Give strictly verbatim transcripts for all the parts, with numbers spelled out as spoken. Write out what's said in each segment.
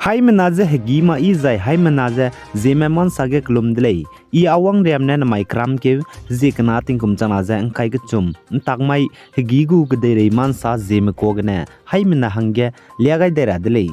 Haimena ze hegî ma yi zai haimena ze Zeme ma nsa ge kelum de lei. I Awang Riam ne namai keramkeu zie kena tingkum changna ze ngkai kechum, ntak mai hegî gu kedeirei ma nsa Zeme kua gene haimena hangge lia gai dai ra de lei.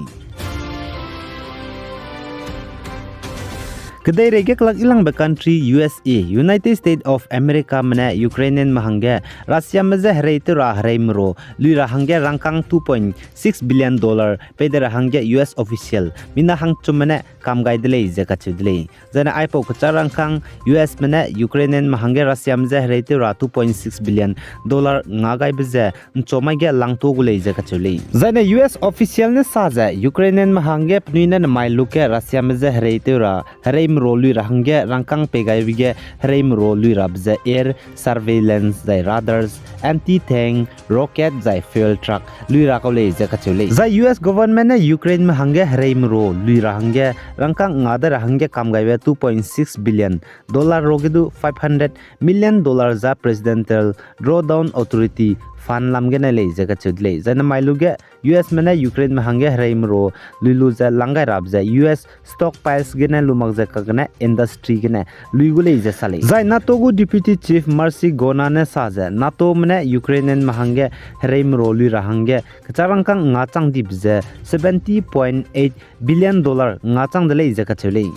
Kedeirei ge kelak yilangbe country U S A, United States of Americame ne Ukrainianme hangge Russiame je hereitew ra hereime ro lui ra hangge rangkâng two point six billion dollar pei de ra hangge U S official mina hangchumme ne kam gai de lei ze kacheu de lei. Zaine aipau kechâ rangkâng U Sme ne Ukrainianme hangge Russiame je hereitew ra two point six billion dollar nga gaibe ze nchomai ge langtua gu lei ze kacheu lei. Zaine U S official ne sa ze Ukrainianme hangge penui ne namai luge Russiame je hereitew ra hereime ro lui ra hangge rangkâng pei gaibe ge hereime ro lui rabe ze air surveillance zai radars, anti-tank, rocket zai fuel truck lui ra kau lei ze kacheu lei. Zai U S government ne Ukraineme hangge hereime ro lui ra hangge rangkâng nga de ra hangge kam gaibe two point six billion dollar ro ge du five hundred million dollar za Presidential Drawdown Authority Fund lam gene lei ze kacheu de lei. Zaine mai luge U Sme ne Ukraineme hangge hereime ro lui lu ze lang gai rabe ze U S stockpiles gene lu mak ze kagene industry gene lui gu lei ze sa lei. Zai NATO gu Deputy Chief Maciej Gona ne sa ze NATOme ne Ukrainianme hangge hereime ro lui ra hangge kechâ rangkâng nga chang dibe ze seventy point eight billion dollar nga chang de lei ze kacheu lei.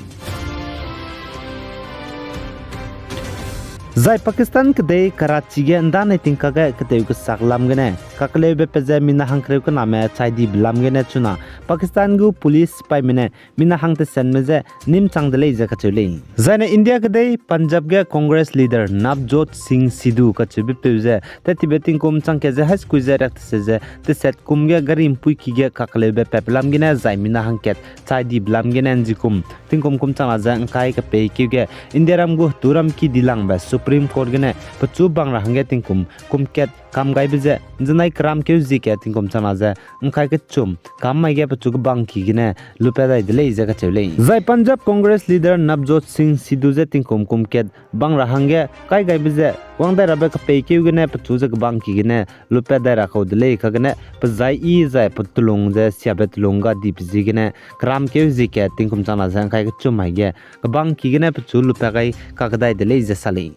Zai Pakistan kedei Karachi ge ndanai tingkage ketew kesak lam gene kakeleube pe ze mina hangkereu kename chai dibe lam gene chuna Pakistan gu police sipaime ne mina hang tesenme je nîm chang de lei ze kacheu lei. Zaine India kedei Punjab ge Congress leader Navjot Singh Sidhu kacheube peu ze tettibe tingkum chang kat ze hai sekui ze riak tese ze teset kum ge gari mpuiki ge kakeleube pepe lam gene zai mina hangkat chai dibe lam gene nzikum tingkum kum changna ze ngkai kepeikeu ge Indiaram gu heturam ki dilangbe Supreme Court gene pechu bang ra hangge tingkum kum kat kam gaibe ze nzenai keramkeu zie kat tingkum changna ze ngkai kechum kam mai ge pechu kebangki gene lupat dai de lei ze kacheu lei. Zai Punjab Congress leader Navjot Singh Sidhu je tingkum kum kat bang ra hangge kai gaibe ze wang dai rabe kepeikeu gene pechu ze kebangki gene lupat dai ra kau de lei kagene pezai yi zai petulung ze siabe telung ga dibe ziegene keramkeu zie kat tingkum changna ze ngkai kechum mai ge kebangki gene pechu lupat gai kakdai de lei ze sa lei.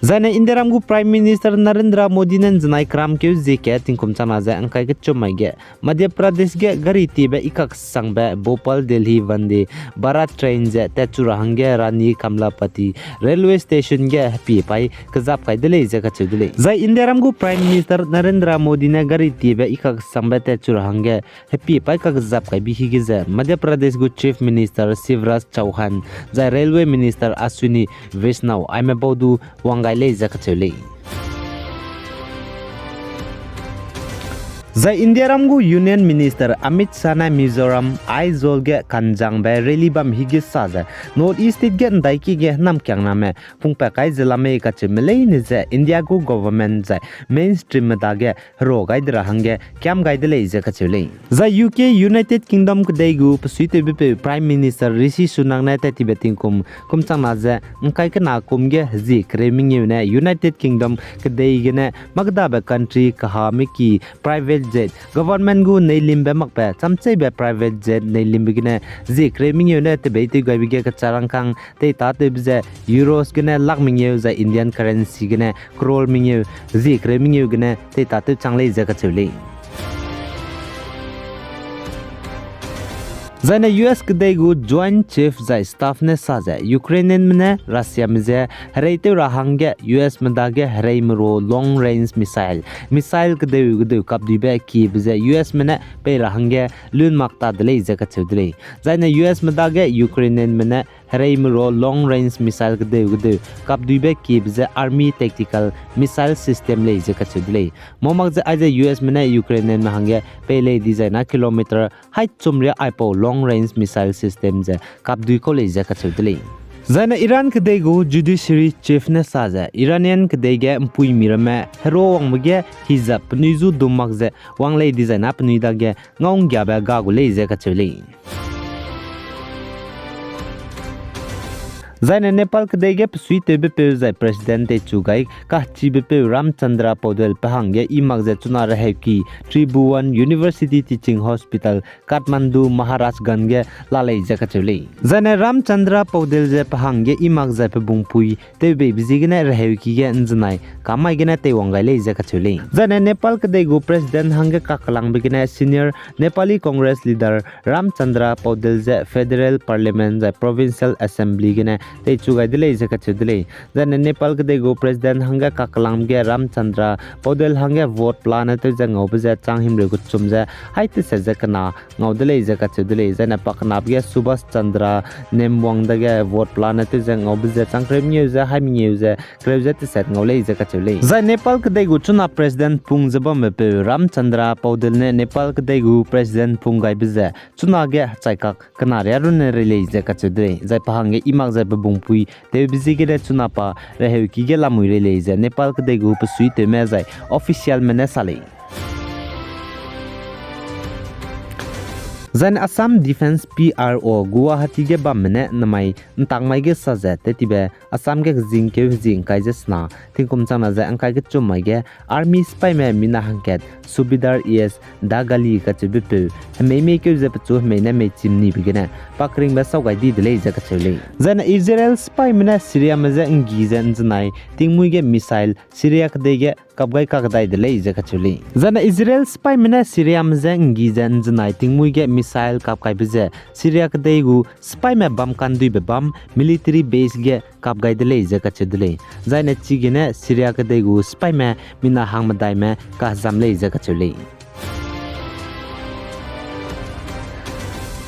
Zaine Indiaram gu Prime Minister Narendra Modi ne nzenai keramkeu zie kat tingkum changna ze ngkai kechum mai ge Madhya Pradesh ge gari tiebe ikak sangbe Bhopal Delhi Vande Bharat train ze tatchu ra hangge Rani Kamlapati railway station ge hepie pai kezap kai de lei ze kacheu de lei. Zai Indiaram gu Prime Minister Narendra Modi ne gari tiebe ikak sangbe tatchu ra hangge hepie pai kakezap kaibe hige ze Madhya Pradesh gu Chief Minister Shivraj Chouhan zai Railway Minister Ashwini Vaishnaw aime bau du wang gai lei ze kacheu lei. Zai Indiaram gu Union Minister Amit Shah ne Mizoram Aizawl ge kanjangbe rally bam hige sa ze North East State ge ndaiki ge namkiangname pungpat kai ze lamei kacheume leine ze India gu government zai mainstreamme dage hero gai de ra hangge kiam gai de lei ze kacheu lei. Zai U K United Kingdom kedei gu pesuitewbepeu Prime Minister Rishi Sunak ne tattibe tingkum kum changna ze ngkai kena kum ge hezie kereu mengeu ne United Kingdom kedei gene makdabe country kahame ki private jet, government gu neilimbe makbe chamcheibe private jet neilimbe gene zie kereu mengeu ne tebeitew gaibe ge kechâ rangkâng teitatewbe ze euros gene lak mengeu zai Indian currency gene crore mengeu, zie kereu mengeu gene teitatew chang lei ze kacheu lei. Zaine U S kedei gu Joint Chief zai Staff ne sa ze Ukrainianme ne Russiame je hereitew ra hangge U Sme dage hereime ro long range missile, missile kedeu kedeu kapduibe kiebe ze U Sme ne pei ra hangge lun mak ta de lei ze kacheu de lei. Zaine U Sme dage Ukrainianme ne hereime ro long range missile kedeu kedeu kapduibe kiebe ze army tactical missile system lei ze kacheu de lei. Mau mak ze aize U Sme ne Ukrainianme hangge pei lei dizai na kilometer hai chum ria aipau long range missile system ze kapdui kau lei ze kacheu de lei. Zaine Iran kedei gu Judiciary Chief ne sa ze Iranian kedei ge mpuimi ramme hero wangbe ge hijab penui zu dum mak ze wang lei dizai na penui dage ngau nggiabe ga gu lei ze kacheu lei. Zaine Nepal kedei ge besuitewbepeu zai President teichu gai kachibepeu Ramchandra Paudel pe hangge i mak ze chuna reheuki Tribhuvan University Teaching Hospital, Kathmandu, Maharashtra ge la lei ze kacheu lei. Zaine Ramchandra Paudel ze pe hangge i mak zai pe bungpui tewbeibe ziegene reheuki ge ’nzenai kamai gene teiwang gai lei ze kacheu lei. Zaine Nepal kedei gu President hangge kakellangbe gene senior Nepali Congress leader Ramchandra Paudel ze Federal Parliament zai Provincial Assembly gene teichu gai de lei ze kacheu de lei. Zaine Nepal kedei gu President hangge kakellangbe ge Ramchandra Paudel hangge vote pelane tew ze ngaube ze chang himreu kechum ze hai teset ze kena ngau de lei ze kacheu de lei. Zaine pakenabe ge Subhas Chandra Nemwang dage vote pelane tew ze ngaube ze chang kereu mengeu ze hai mengeu ze kereu ze teset ngau lei ze kacheu lei. Zai Nepal kedei gu chuna President pung ze bammepeu Ramchandra Paudel ne Nepal kedei gu President pung gaibe ze chunage hechaikak kena ria runne rei lei ze kacheu de lei. Zai pe hangge i mak zai pe bungpui tewbe ziegene chuna pa reheuki ge lamui rei lei ze Nepal kedei gu besuitewme zai officialme ne sa lei. Zaine Assam Defence P R O Guwahati ge bamme ne namai ’ntakmai ge sa ze tetibe Assam ge kezingkeu hezi ’ngkai ze sena tingkum changna ze ’ngkai kechum mai ge Army sipaime mina hangkat Subedar E S Dagali kacheubepeu hemei meikeu ze pechu hemei ne meichim nibe gene pakeringbe sau gai di de lei ze kacheu lei. Zaine Israel sipaime ne Syriame je ’nggi ze ’nzenai tingmuî ge missile Syria kedei ge kap gai kakdai de lei ze kacheu lei. Zaine Israel sipaime ne Syriame je ’nggi ze ’nzenai tingmuî ge missile kap kaibe ze Syria kedei gu sipaime bam kanduibe bam military base ge kap gai de lei ze kacheu de lei. Zaine chigene Syria kedei gu sipaime mina hangmedaime kahezam lei ze kacheu lei.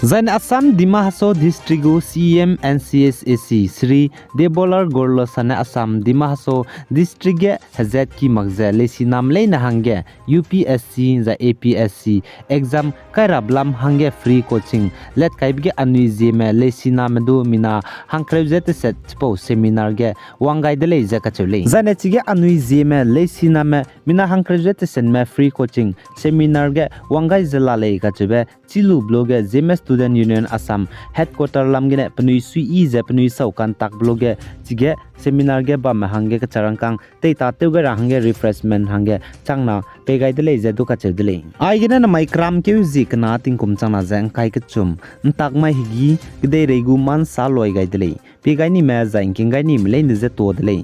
Zaine Assam Dima Hasao District gu C E M N C S A C Shri Debolal Gorlosa ne Assam Dima Hasao District ge hezatki mak ze leisiname leine hangge U P S C zai A P S C exam kairabe lam hangge free coaching latkaibe ge anui zieme leisiname du mina hangkereu ze teset chipau seminar ge wang gai de lei ze kacheu lei. Zaine chige anui zieme leisiname mina hangkereu ze tesetme free coaching seminar ge wang gai ze la lei kacheube chî lu be luage Zeme Student Union Assam headquarter lam gene penui suiyi ze penui sau kantak be luage chige seminar ge bamme hangge kecharangkâng teita tew gai ra hangge refreshment hangge changna pei gai de lei ze du kacheu de lei. Aigene namai keramkeu zie kena tingkum changna ze ’ngkai kechum ’ntakmai hegî kedeirei gu ma ’nsa loi gai de lei. Pie gai nime zai ’ngking gai nime leine je tuâ de lei.